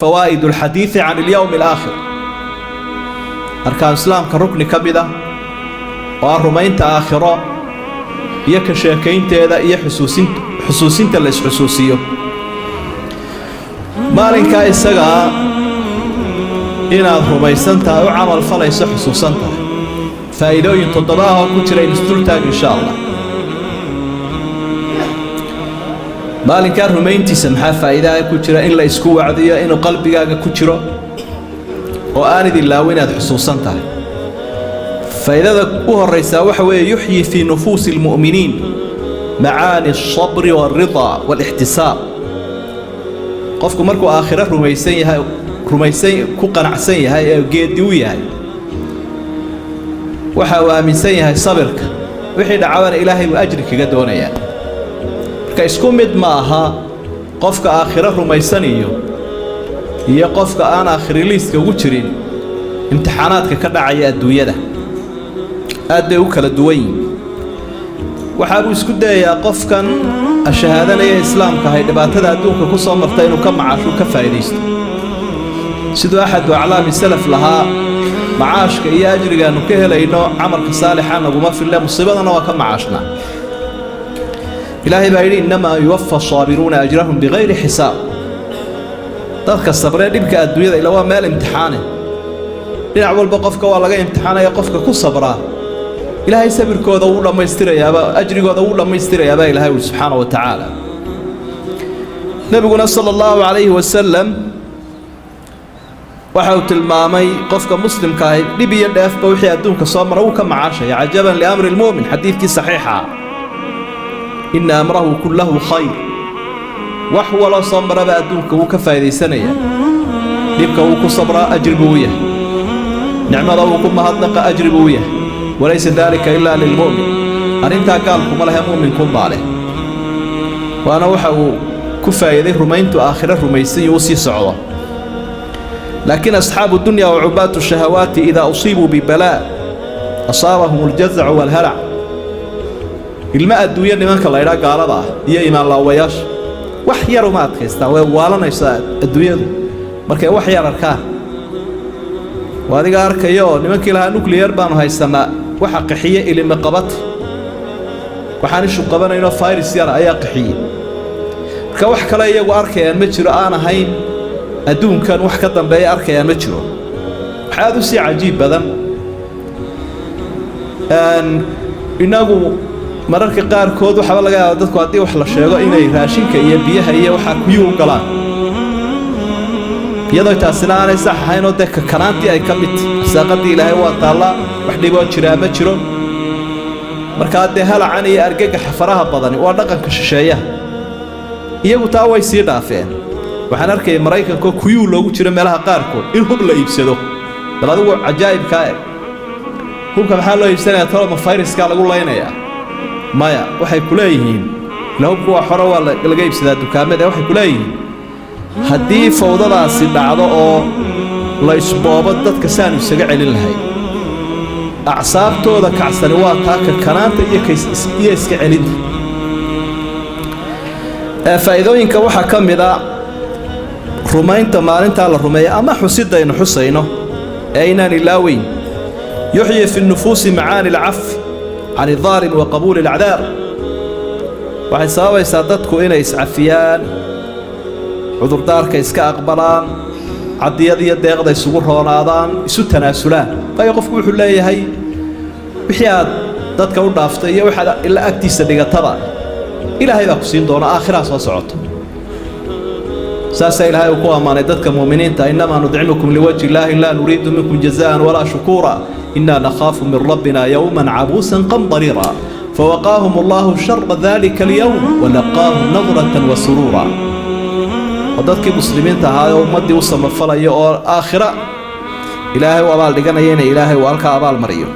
Fawaa'id alxadiidi can alyowmi alaakhir, arkaan islaamka rukni ka mid ah oo ah rumaynta aakhiro iyo ka sheekaynteeda iyo xusuusinta la isxusuusiyo maalinkaa isagaa inaad rumaysan tahay, u camal falayso, xusuusan tahay. Faa'iidooyin toddoba ah oo ku jira in isdultaag, insha Allah. Maalinkaa rumayntiisa maxaa faa'iidaha ku jira? In la isku wacdiyo, inuu qalbigaaga ku jiro oo aanad ilaawin inaad xusuusan tahay. Faa'iidada u horraysaa waxa weeye: yuxyi fii nufuusi almu'miniin macaani alsabri waalridaa waalixtisaab. Qofku markuu aakhiro rumaysan yahay, rumaysan ku qanacsan yahay ee geeddi u yahay, waxa uu aaminsan yahay sabirka, wixii dhacabana Ilaahay buu ajri kaga doonayaa. Marka isku mid ma aha qofka aakhiro rumaysan iyo qofka aan aakhiriliiska ugu jirin. Imtixaanaadka ka dhacaya adduunyada aad bay u kala duwan yihin. Waxaabuu isku dayayaa qofkan shahaadanaya islaamka ahay dhibaatada adduunka ku soo marta inuu ka macaashu, ka faa'iidaysto. Siduu axadu aclaami salaf lahaa: "Macaashka iyo ajrigaannu ka helayno camalka saalixa naguma fille, musiibadana waa ka macaashnaa." Ilaahay baa yidhi: "Innamaa yuwafa asaabiruuna ajrahum bikayri xisaab." Dadka sabree dhibka adduunyada, ila waa meel imtixaane, dhinac walba qofka waa laga imtixaanaya. Qofka ku sabraa, Ilaahay sabirkooda wuu dhammaystirayaaba, ajrigooda wuu dhammaystirayaabaa Ilahay ui subxaana wa tacaala. Nebiguna sala allahu calayhi wasalam waxa uu tilmaamay qofka muslimka ahi dhib iyo dheefba wixii adduunka soo mara wuu ka macaashaya. "Cajaban liamri lmu'min", xadiidkii saxiixa ah, "ina amrahu kullahu khayr". Wax waloo soo maraba adduunka wuu ka faa'idaysanayaa. Dhibka wuu ku sabraa, ajri buu u yahay. Nicmada wuu ku mahadnaqa, ajri buu u yahay. Walaysa daalika ilaa lilmu'min. Arrintaa gaalkuma lehe, mu'minkunbaa leh. Waana waxa uu ku faa'iiday rumayntu aakhiro rumaysan iyo u sii socdo. Laakiin asxaabu dunya wa cubaatu shahawaati idaa usiibuu bibalaa asaabahum aljazacu waalhalac. Ilmo adduunyo nimanka laydhaa, gaalada ah iyo imaanlaawayaasha, wax yar uma adkaystaan, way waalanaysaa adduunyadu markay wax yar arkaan. Waa adiga arkayo nimankii lahaa nuclear baanu haysannaa, waxa qaxiye ilimi qabata, waxaan ishu qabanaynoo virus yara ayaa qaxiyey. Marka wax kale iyagu arkayaan ma jiro aan ahayn adduunkan, wax ka dambeeya arkayaan ma jiro. Wax aad u sii cajiib badan, innagu mararka qaarkood waxaaba laga yaaba dadku haddii wax la sheego inay raashinka iyo biyaha iyo waxaa kuyuu u galaan, iyadoo taasina aanay sax ahaynoo dee kakanaantii ay ka mid tahy. Arsaaqadii Ilaahay waa taallaa, wax dhiboo jiraa ma jiro. Markaa dee halacan iyo argagaxa faraha badani waa dhaqanka shisheeyaha. Iyagu taa way sii dhaafeen. Waxaan arkayay Maraykankaoo kuyuu loogu jiro meelaha qaarkood in hub la iibsado. Bal adigu cajaa'ibkaa eg, hubka maxaa loo iibsanayaa? Toloma fayraskaa lagu laynayaa? Maya, waxay ku leeyihiin ila hubku waa xoro, waa laga iibsadaa dukaamada. Waxay ku leeyihiin haddii fawdadaasi dhacdo oo la isboobo, dadka saanu isaga celin lahay. Acsaabtooda kacsani waa taa kakanaanta iyo iska celinta. Faa'iidooyinka waxaa ka mid a rumaynta maalintaa la rumeeya ama xusidaynu xusayno ee aynaan ilaaweyn: yuxyi fi nufuusi macaani alcafi can aldaalim wa qabuuli alacdaar. Waxay sababaysaa dadku inay iscafiyaan, cudurdaarka iska aqbalaan, cadiyad iyo deeqda isugu roonaadaan, isu tanaasulaan. Waayo qofku wuxuu leeyahay wixii aad dadka u dhaaftay iyo waxaad ila agtiisa dhigataba, Ilaahay baa ku siin doona, aakhiraa soo socoto. Saasaa Ilaahay uu ku ammaanay dadka mu'miniinta: "Innamaa nudcimukum liwajhi illaahi, laa nuriidu minkum jazaan walaa shukuura, innaa nakhaafu min rabbina yowman cabuusan qamdariira, fawaqaahum allahu shara dalika alyowm walaqaahum nadratan wa suruura." Oo dadkii muslimiinta ahaa oo ummaddii u samafalaya oo aakhira Ilaahay u abaal dhiganaya, ina Ilaahay uu halkaa abaal mariyo.